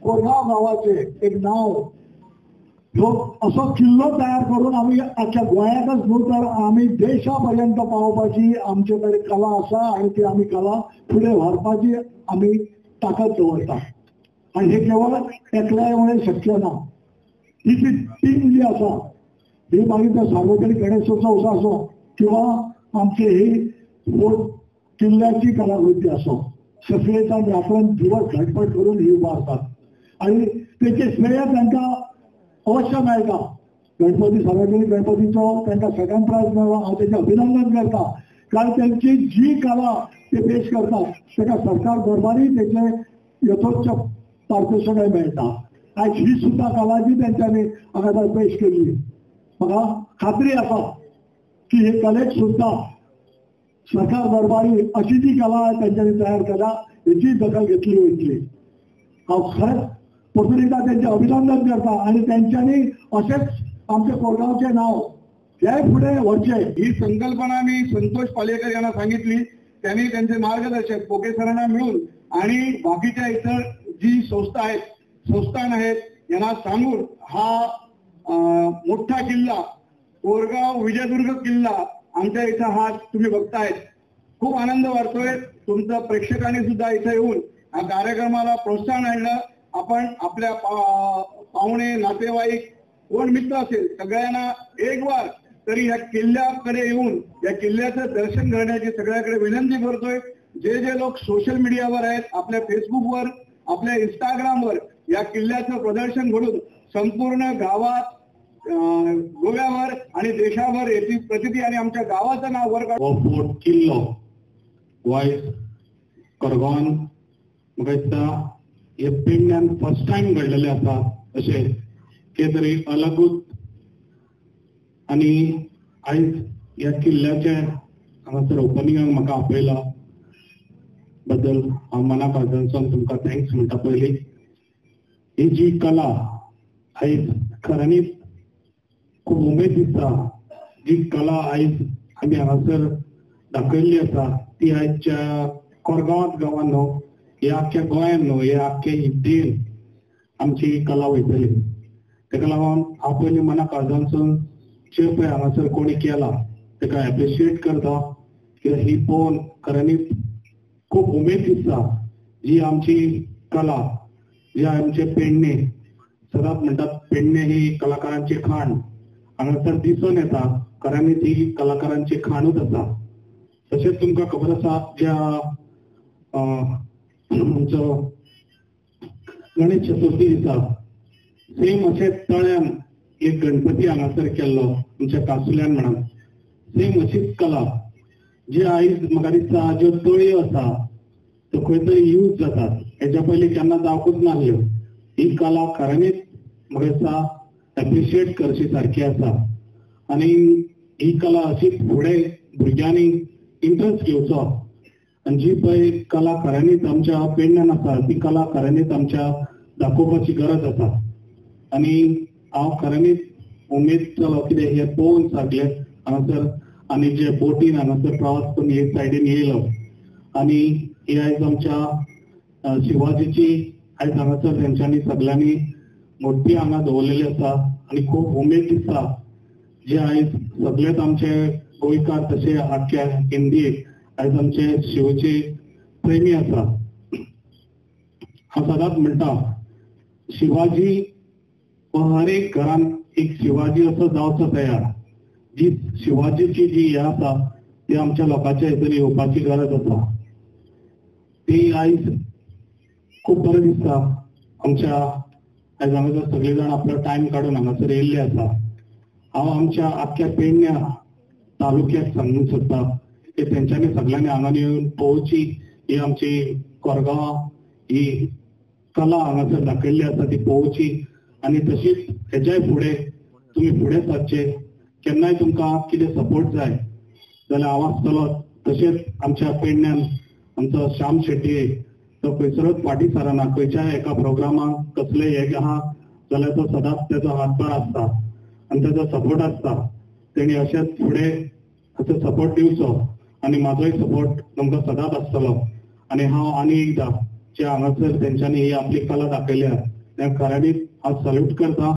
कोरगांव गांवाचें एक नांव ह्यो असो किल्लो तयार करून आमी आख्या गोंयांतच न्हू तर आमी देशा पर्यंत पावोवपाची आमचे कडेन कला आसा आनी ती आमी कला फुडें व्हरपाची आमी ताकद दवरता. आनी हे केवळ एकल्या मुळे शक्य ना. ही जी टीम जी आसा ही मागीर त्या सार्वजनिक गणेशोत्सव आसो किंवा आमचे ही फोर्ट किल्ल्याची कलाकृती आसो, सगळेजाण रात्रन दिवस घटपट करून ही उबारतात आनी तेचे श्रेय तांकां अवश्य मेळटा. गणपती सार्वजनिक गणपतीचो तांकां सेकंड प्रायज मेळ्ळो, हांव तेचें अभिनंदन करता, कारण तेंची जी कला ते पेश करतात ताका सरकार दरबारी तेचें यथोच्च पारितोषिकय मेळटा. आयज ही सुद्दां कला जी तेंच्यांनी हांगा पेश केल्ली, म्हाका खात्री आसा की हे कलेक सुद्दां सरकार दरबारी अशी जी कला तेंच्यांनी तयार केल्या हेची दखल घेतली वयतली. हांव खरेंच परतून एकदां तेंचें अभिनंदन करता आनी तेंच्यांनी अशेंच आमच्या कोरगांवचें नांव हे फुडें व्हरचें. ही संकल्पना मी संतोष पालयेकर यांना सांगितली, त्यांनी त्यांचे मार्गदर्शक पोके सरांना मिळून आणि बाकीच्या इतर जी संस्था आहेत, संस्थान आहेत यांना सांगून हा मोठा किल्ला कोरगाव विजयदुर्ग किल्ला आमच्या इथं हा तुम्ही बघतायत, खूप आनंद वाटतोय. तुमचं प्रेक्षकांनी सुद्धा इथे येऊन या कार्यक्रमाला प्रोत्साहन आणलं. आपण आपल्या पाहुणे, नातेवाईक, कोण मित्र असेल सगळ्यांना एक वार तरी ह्या किल्ल्याकडे येऊन या किल्ल्याचं दर्शन करण्याची सगळ्याकडे विनंती करतोय. जे जे लोक सोशल मीडियावर आहेत, आपल्या फेसबुकवर, आपल्या इंस्टाग्रामवर या किल्ल्याचं प्रदर्शन घडून संपूर्ण गावात, गोव्यावर आणि देशावर याची प्रसिद्धी आणि आमच्या गावाचं नाव वर काढ. हो फोर्ट किल्लो वायस कोरगांवान म्हाका दिसता हे पेडण्यान फर्स्ट टायम घडलेलें आसा अशें कितें तरी अलगूच. आनी आयज ह्या किल्ल्याचें हांगासर ओपनिंगाक म्हाका आपयला बद्दल हांव मना काळजांतसून तुमकां thanks म्हणटा. पयलीं ही जी कला आयज खऱ्यांनीच खूब उमेद दिसता, जी कला आयज आमी हांगासर दाखयल्ली आसा ती आयच्या कोरगांवांत गांवांत न्हू, ह्या आख्ख्या गोंयांत न्हू, ह्या आख्ख्या इंडियेन आमची कला वयतली. तेका लागून हांव पयलीं मना काळजांतसून जे पळय हांगासर कोणी केला तेका एप्रिशिएट करता, कित्याक ही पळोवन खऱ्यांनीच खूब उमेद दिसता. जी आमची कला, जी आमचे पेडणे, सदांच म्हणटात पेडणे ही कलाकारांची खाण, हांगासर दिसून येता खऱ्यांनीच ही कलाकारांची खाणूच आसा. तशेंच तुमकां खबर आसा ज्या आमचो गणेश चतुर्थी दिसा सेम अशें तळ्यान एक गणपती हांगासर केल्लो आमच्या कासुल्यान म्हणून, सेम अशीच कला जी आयज म्हाका दिसता ज्यो तळयो आसा त्यो खंय तरी यूज जातात, हेच्या पयलीं केन्ना जावंकूच नासल्यो. ही कला खऱ्यांनीच म्हाका दिसता एप्रिशिएट करची सारकी आसा आनी ही कला अशीच फुडें भुरग्यांनी इंट्रस्ट घेवचो आनी जी पळय कला खऱ्यांनीच आमच्या पेडण्यान आसा ती कला खऱ्यांनीच आमच्या दाखोवपाची गरज आसा. आनी हांव खऱ्यांनीच उमेद जालो कितें हें पळोवन सगळें हांगासर आनी जे बोटीन हांगासर प्रवास करून हे सायडीन येयलो आनी ही आयज आमच्या शिवाजीची आयज हांगासर तेंच्यांनी सगळ्यांनी मूर्ती हांगा दवरलेली आसा आनी खूब उमेद दिसता जे आयज सगळेच आमचे गोंयकार तशे आख्ख्या इंडियेक आयज आमचे शिवचे प्रेमी आसा. हांव सदांच म्हणटा शिवाजी हो हर एक घरान एक शिवाजी असो जावचो तयार. जी शिवाजीची जी हें आसा ती आमच्या लोकांच्या हितून येवपाची गरज आसा. ती आयज खूब बरें दिसता आमच्या आयज हांगासर सगळे जाण आपलो टायम काडून हांगासर येयल्ले आसा. हांव आमच्या आख्ख्या पेडण्या तालुक्याक सांगूंक सोदता की तेंच्यांनी सगळ्यांनी हांगा येवन पळोवची ही आमची कोरगांव ही कला हांगासर दाखयल्ली आसा ती पळोवची आनी तशीच हेच्याय फुडें तुमी फुडें सरचे. केन्नाय तुमकां कितें सपोर्ट जाय जाल्यार हांव आसतलो. तशेंच आमच्या पेडण्यान आमचो श्याम शेट्टी तो खंयसरूच फाटीं सरना, खंयच्याय एका प्रोग्रामाक कसलेय हें आहा जाल्यार तो सदांच तेजो हातभार आसता आनी तेजो सपोर्ट आसता. तेणी अशेंच फुडें असो सपोर्ट दिवचो आनी म्हाजोय सपोर्ट तुमकां सदांच आसतलो. आनी हांव आनी एकदां जे हांगासर तेंच्यांनी ही आपली कला दाखयल्या त्या खऱ्यांनीच हांव सल्यूट करता.